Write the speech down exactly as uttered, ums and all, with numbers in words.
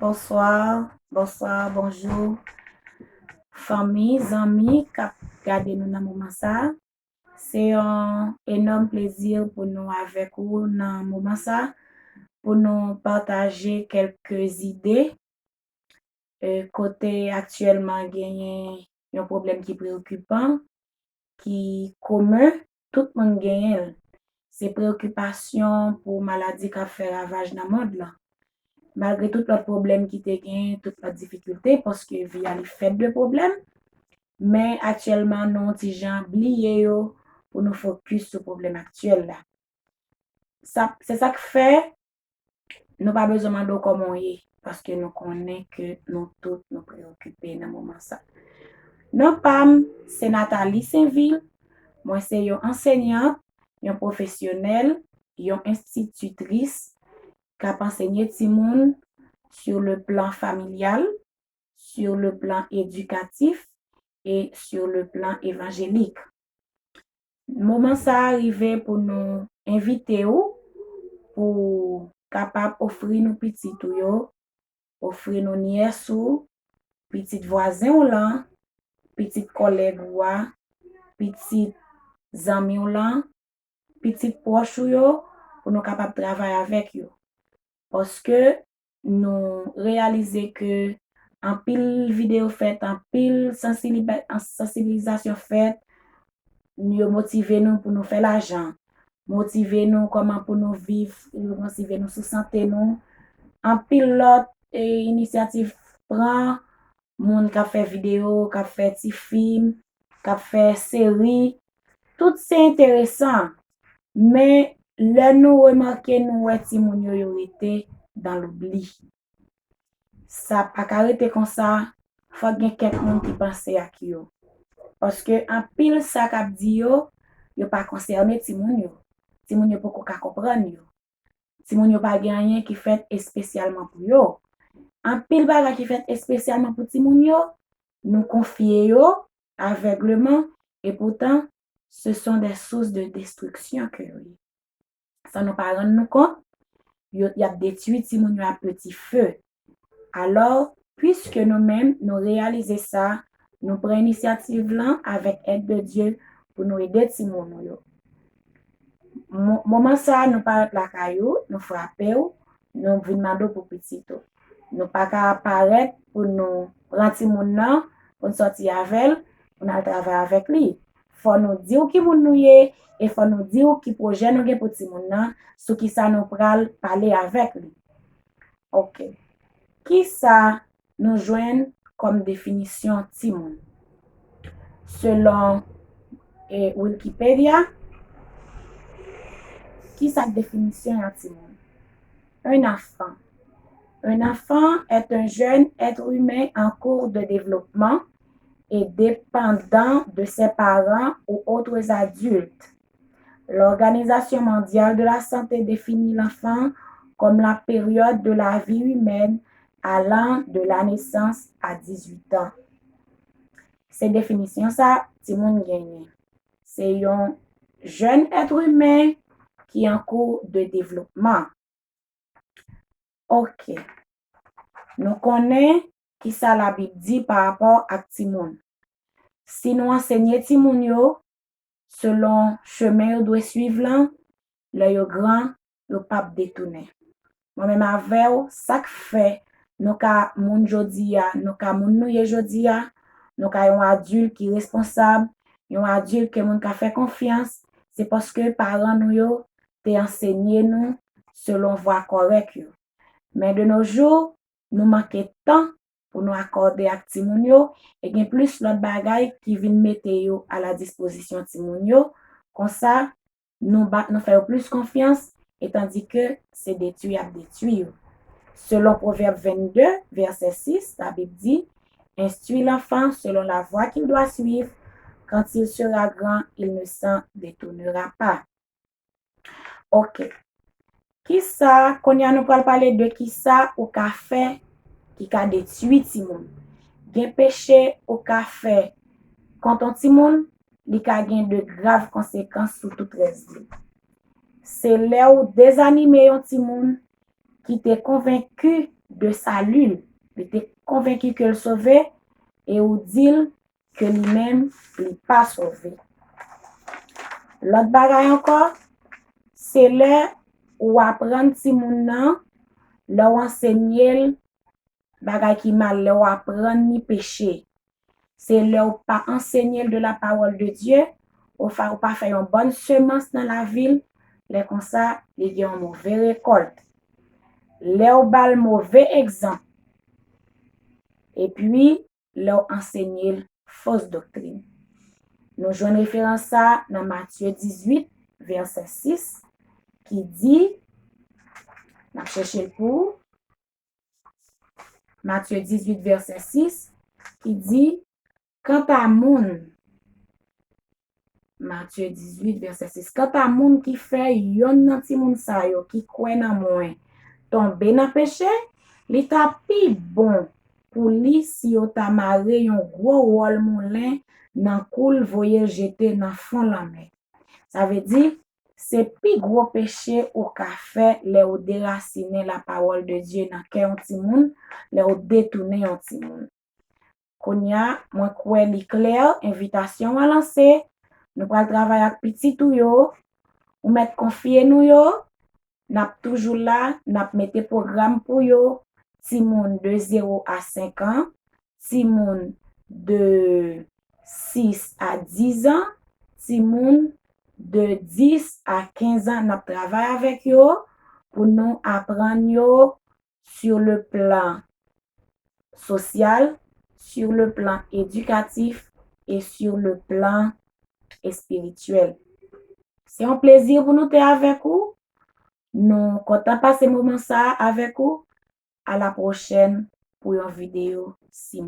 Bonswa, bonswa, bonjou. Fanmi, zanmi k ap gade nou nan moman sa a. Se yon enòm plezi pou nou avèk ou nan moman sa a, pou nou pataje kèlke zide, e, kote aktyèlman genyen yon pwoblèm ki preokipan, ki komen, tout moun genyen l. Se preokipasyon pou maladi k ap fè ravaj nan mond lan. Malgre tout lòt pwoblèm ki te genyen, tout lòt difikilte, paske vi a li fèt de pwoblèm, men aktyèlman nou yon ti jan bliye yo pou nou fokis sou pwoblèm aktyèl la. Sa, se sa k fè nou pa bezwen mande w kòman w ye, paske nou konnen ke nou tout nou preokipe nan moman sa. Non pa m, se Nathalie Sainvil. Mwen se yon ansèyant, yon pwofesyonèl, yon enstititris k ap ansenye timoun sur le plan familial, sur le plan éducatif et sur le plan évangélique. Moman sa a rive pou nou envite w pou kapab ofri nou pitit ou yo, ofri nou nyès ou, pitit vwazen w lan, pitit kòlèg ou a, pitit zanmi w lan, pitit pwòch ou yo, pou nou kapab travay avèk yo. Paske nou reyalize ke anpil videyo fèt, anpil sansiliba-, sansibilizasyon fèt, yo motive nou pou nou fè lajan, motive nou kòman pou nou viv, motive nou sou sante nou. Anpil lòt, e, inisyativ pran, moun k ap fè videyo, k ap fè ti fim, k ap fè seri, tout se enteresan. Men lè nou remake, nou wè timoun yo, yo rete dans l'oubli. Sa pa ka rete konsa, fòk gen kèk moun ki panse ak yo. Paske anpil sa k ap di yo, yo pa konsène timoun yo. Timoun yo poko ka konprann yo. Timoun yo pa gen anyen ki fèt espesyalman pou yo. Anpil bagay ki fèt espesyalman pou timoun yo, nou konfye yo avègleman, e poutan, ce sont des sources de destruction ke yo ye. San nou pa rann nou kont, yo, y ap detwi timoun yo à petit feu. Alò, piske nou menm, nou reyalize sa, nou pran inisyativ lan avèk èd de Dye pou nou ede timoun nou yo. Mo-, moman sa a, nou parèt lakay ou, nou frape w, nou vin mande w pou pitit ou. Nou pa ka parèt pou nou pran timoun nan, pou n sòti avè l, pou n al travay avèk li. Fò nou di w ki moun nou ye, e fò nou di w ki pwojè nou gen pou timoun nan, sou ki sa nou pral pale avèk li. Oke. Ki sa nou jwenn kòm definisyon timoun? Selon, e, Wikipedia, ki sa k definisyon yon timoun? Un enfant. Un enfant est un jeune être humain en cours de développement et dépendant de ses parents ou autres adultes. L'Organisation mondiale de la santé définit l'enfant comme la période de la vie humaine allant de la naissance à dix-huit ans. Se definisyon sa timoun genyen. Se yon jèn èt imen ki an kou de devlopman. Oke. Nou konnen ki sa Labib di pa rapò ak timoun. Si nou ansenye timoun yo selon chemen yo dwe swiv lan, lè yo gran, yo p ap detounen. Mwen menm avè w, sa k fè nou ka moun jodi a, nou ka moun nou ye jodi a, nou ka yon adilt ki responsab, yon adilt ke moun ka fè konfyans, se paske paran nou yo te ansenye nou selon vwa kòrèk yo. Men de nos jours, nou manke tan pou nou akòde ak timoun yo, e gen plis lòt bagay ki vin mete yo a la dispozisyon timoun yo. Konsa, nou ba, nou fè yo plis konfyans, e tandike se detwi y ap detwi yo. Selon Pwovèb vennde, vèsè sis, Labib di, Instruis l'enfant selon la voie qu'il doit suivre, quand il sera grand, il ne s'en détournera pas. Oke. Kisa, kounye a nou pral pale de kisa ou ka fè ki ka detwi timoun. Gen peche ou ka fè kont yon timoun, li ka gen de grav konsekans sou tout rès vi l. Se lè ou dezanime yon timoun ki te konvenki de salut. Li te konvenki ke l sove e ou di l ke li menm, li pa sove. Lòt bagay ankò, se lè ou aprann timoun nan, lè w ansenye l bagay ki mal, lè w aprann li peche. Se lè w pa ansenye l de la parole de Dieu, ou fa, ou pa fè yon bòn semans nan lavi l, lè konsa, li gen yon move rekòlt. Lè w ba l move egzanp, epi lè w ansenye l fos doktrin. Nou jwenn referans sa nan Matye dizuit, vèsè sis, ki di, n ap chèche l pou ou, Matye dizuit, vèsè sis, ki di, kanta moun, Matye dizuit, vèsè sis, kanta moun ki fè yonn nan timoun sa yo ki kwè nan mwen tonbe nan peche, li ta pi bon pou li si yo ta mare yon gwo wòl moulen nan kou l, voye l jete nan fon lanmè. Sa vle di, se pi gwo peche ou ka fè lè ou derasinen la parole de Dieu nan kè yon timoun, lè ou detounen yon timoun. Kounye a, mwen kwè li klè, envitasyon an lanse. Nou pral travay ak pitit ou yo. Ou mèt konfye nou yo. N ap toujou la, n ap mete pwogram pou yo. Timoun de zewo a senk an, timoun de sis a diz an, timoun de dis a kenz an, n ap travay avèk yo pou nou aprann yo sur le plan social, sur le plan éducatif et sur le plan spirituel. Se yon plezi pou nou te avèk ou. Nou kontan pase moman sa a avèk ou. A la pwochèn pou yon videyo, si